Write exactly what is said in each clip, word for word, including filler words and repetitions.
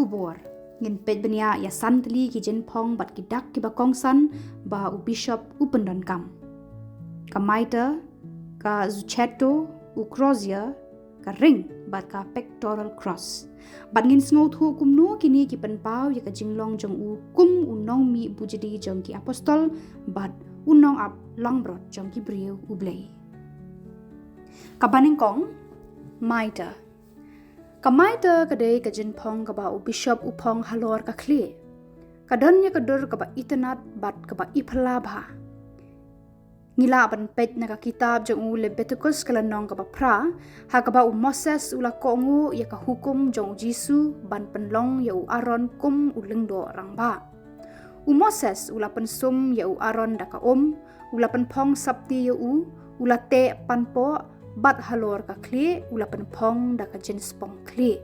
Khubor. Ngin peit bniah ïa san tylli ki jingphong bad ki dak kiba kongsan ba u bishop u pyndonkam. Ka mitre, ka zucchetto, u crozier, ka ring bad ka pectoral cross. Bad ngin sngewthuh kumno kine ki pynpaw ïa ka jinglong jong u kum u nongmih bujli jong ki apostol bad u nongap langbrot jong ki briew u Blei. Kaba nyngkong, mitre. Ka mitre ka dei ka jingphong kaba u bishop u phong halor ka khlieh. Ka don ïa ka dur kaba itynnad bad kaba iphylla bha. Ngi lah ban peit na ka kitab jong u Leviticus ka lynnong kaba phra, ha kaba u Moses u la kohnguh ïa ka hukum jong u Jisu ban pynlong ïa u Aaron kum u lyngdoh rangbah. U Moses u la pynsum ïa u Aaron da ka um, u la pynphong sapti ïa u, u la teh panpoh, bad halor ka khlieh u la pynphong da ka jingspong khlieh.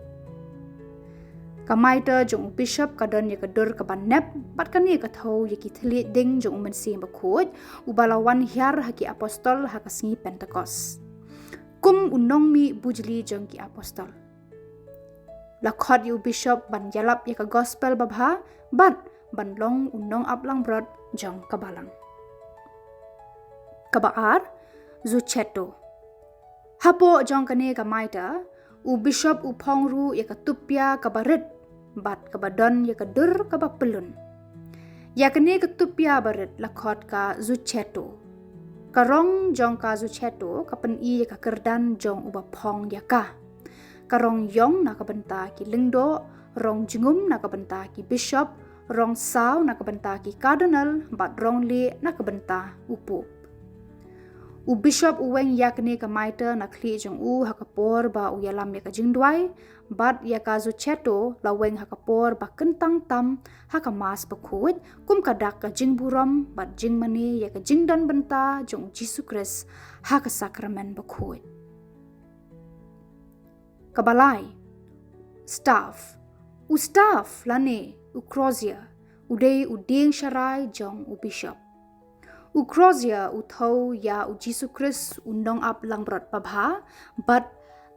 Ka mitre jong u bishop ka don ïa ka dur kaba nep, bad kane ka thew ïa ki thylliej ding jong u Mynsiem Bakhuid uba la wan hiar ha ki apostol ha ka sngi Pentekost. Kum u nongmih bujli jong ki apostol, la khot ïa u bishop ban ïalap ïa ka gospel babha bad ban long u nongap langbrot jong ka balang. Kaba ar, zucchetto. Hapoh jong kane ka mitre, u bishop u phong ruh ïa ka tupia kaba rit bad kaba don ïa ka dur kaba pyllun. Ïa kane ka tupia ba rit la khot ka zucchetto. Ka rong jong ka zucchetto ka pyni ïa ka kyrdan jong uba phong ïa ka. Ka rong ïong na ka bynta ki lyngdoh, rong jingum na ka bynta ki bishop, rong saw na ka bynta ki cardinal, bad rong lieh na ka bynta u pope. U bishop u weng ïa kane ka mitre na khlieh jong u ha ka por ba u ïalam ïa ka jingduwai, bad ïa ka zucchetto la weng ha ka por ba kyntang tam ha ka Mass bakhuid, kum ka dak ka jingburom bad jingmane ïa ka jingdon bynta jong u Jisu Khrist ha ka Sakramen bakhuid. Kaba lai, staff. U staff lane u crozier u dei u dieng sharai jong u bishop. U crozier u thew ïa u Jisu Khrist u nongap langbrot babha, bad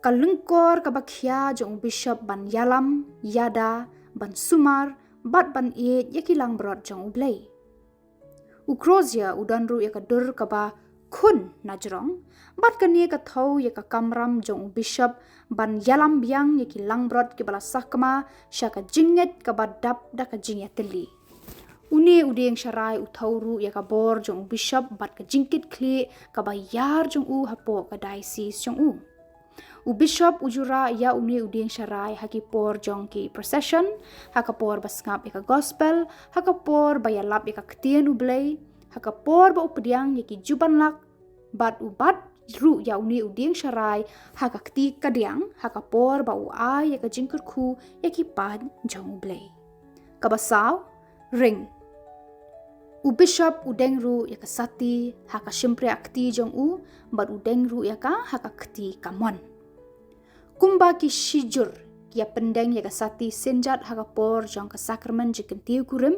ka lyngkor kaba khia jong u bishop ban ïalam, ïada, ban sumar, bad ban ïeit ïa ki langbrot jong u Blei. U crozier u don ruh ïa ka dur kaba khun na jrong, bad kane ka thew ïa ka kamram jong u bishop ban ïalam biang ïa ki langbrot kiba la sakma sha ka jingngeit kaba dap da ka jingïatylli. Une u dieng sharai u thew ruh ïa ka bor jong u bishop bad ka jingkitkhlieh kaba ïar jong u hapoh ka diocese jong u. U bishop u ju rah ïa une u dieng sharai ha ki por jong ki procession, ha ka por ba sngap ïa ka gospel, ha ka por ba ïalap ïa ka ktien u Blei, ha ka por ba u pdiang ïa ki jubanlak, bad u bat ruh ïa une u dieng sharai ha ka kti kadiang, ha ka por ba u ai ïa ka jingkyrkhu ïa ki paid jong u Blei. Kaba saw, ring. U bishop u deng ruh ïa ka sati ha ka shympriahkti jong u, bad u deng ruh ïa ka ha ka kti kamon. Kumba ki shijur ki ïa pyndeng ïa ka sati synjat ha ka por jong ka sakramen jingkyntiew kurim,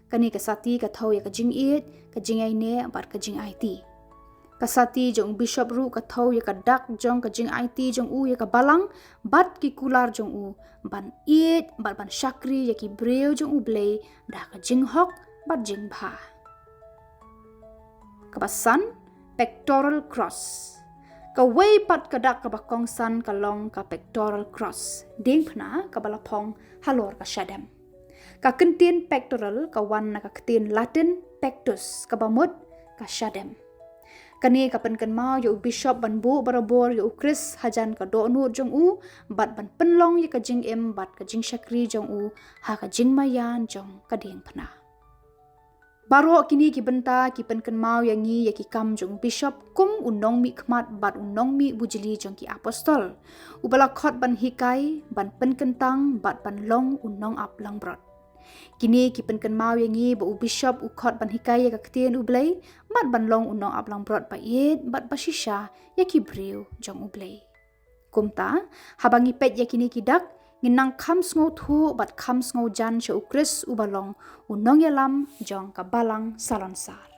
kane ka sati ka thew ïa ka jingïeit, ka jingïaineh bad ka jingaiti. Ka sati jong u bishop ruh ka thew ïa ka dak jong ka jingaiti jong u ïa ka balang bad ki kular jong u, ban ïeit bad ban shakri ïa ki briew jong u Blei da ka jinghok bad jingbha. Kaba san, pectoral cross. Kawei pat ka dak kaba kongsan ka long ka pectoral cross, diengphna kaba la phong halor ka shadem. Ka kyntien pectoral ka wan na ka ktien Latin pectus, kaba mut ka shadem. Kane ka pynkynmaw ïa u bishop ban buh barabor ïa u Khrist hajan ka dohnud jong u, bad ban pynlong ïa ka jingim bad ka jingshakri jong u ha ka jingmaïan jong ka diengphna. Baroh kine ki bynta ki pynkynmaw ïa ngi ïa ki kam jong u bishop kum u nongmihkhmat bad u nongmihbujli jong ki apostol, uba la khot ban hikai, ban pynkyntang bad ban long u nongap langbrot. Kine ki pynkynmaw ïa ngi ba u bishop u khot ban hikai ïa ka ktien u Blei, bad ban long u nongap langbrot ba ïeit bad ba shisha ïa ki briew jong u Blei. Kumta, haba ngi peit ïa kine ki dak, ngin nang kham sngewthuh bad kham sngewjan sha u Khrist uba long u nongïalam jong ka balang salonsar.